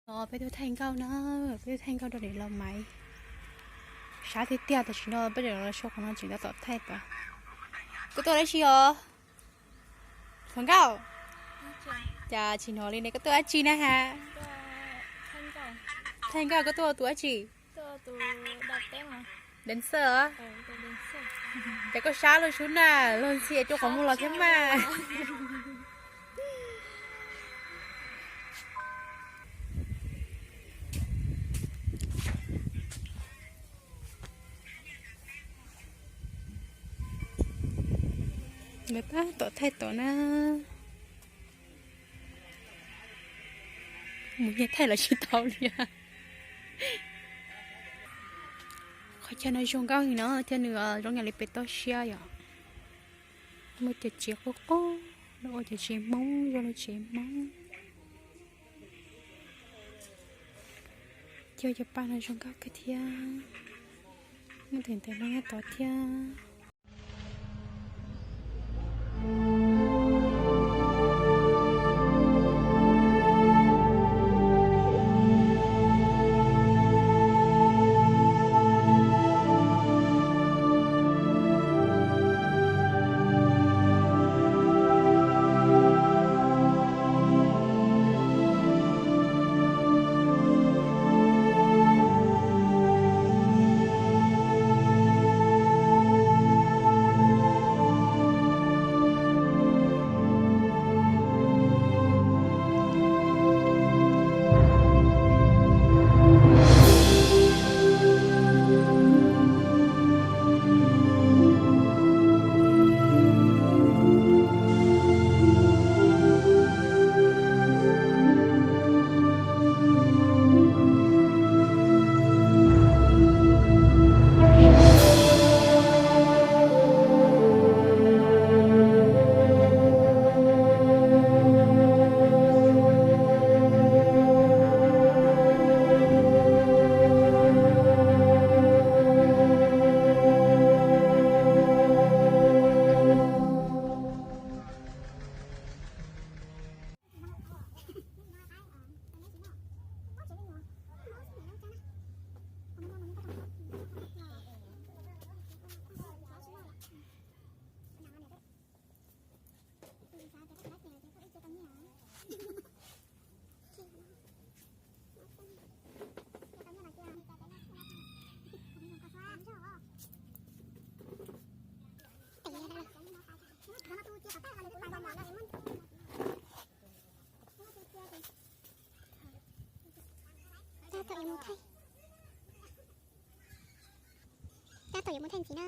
No peb tuaj thaij nkauj na, peb tuaj thaij nkauj rau niam laus Maiv. Sab tiag tiag, tam sim no peb niam laus los sau qhov no tseem tab tom thaij tod. Koj tuaj dab tsi os? Hluas nkauj, cas tsis hnov li ne, koj tuaj dab tsi na ha? Thaij nkauj, koj tuaj ua tus dab tsi? Dancer os. Cas koj sab luaj sub na, luag ntxhi rau qhov muag los thiab mas. Nkawd tab tom thaij tod na. Mus nyiag thaij los tsis tau li. Qhov chaw no zoo nkauj heev no thiab, nws zoo yam li pem toj siab yom. Muaj cov tsev qub qub, ua cov tsev Hmoob, zoo li tsev Hmoob. Cog cov pa no zoo nkauj kawg thiab. Muaj tus ntawd no nyob tod thiab. Tab tom yuav mus thaij, tab tom yuav mus thaij ntxiv na.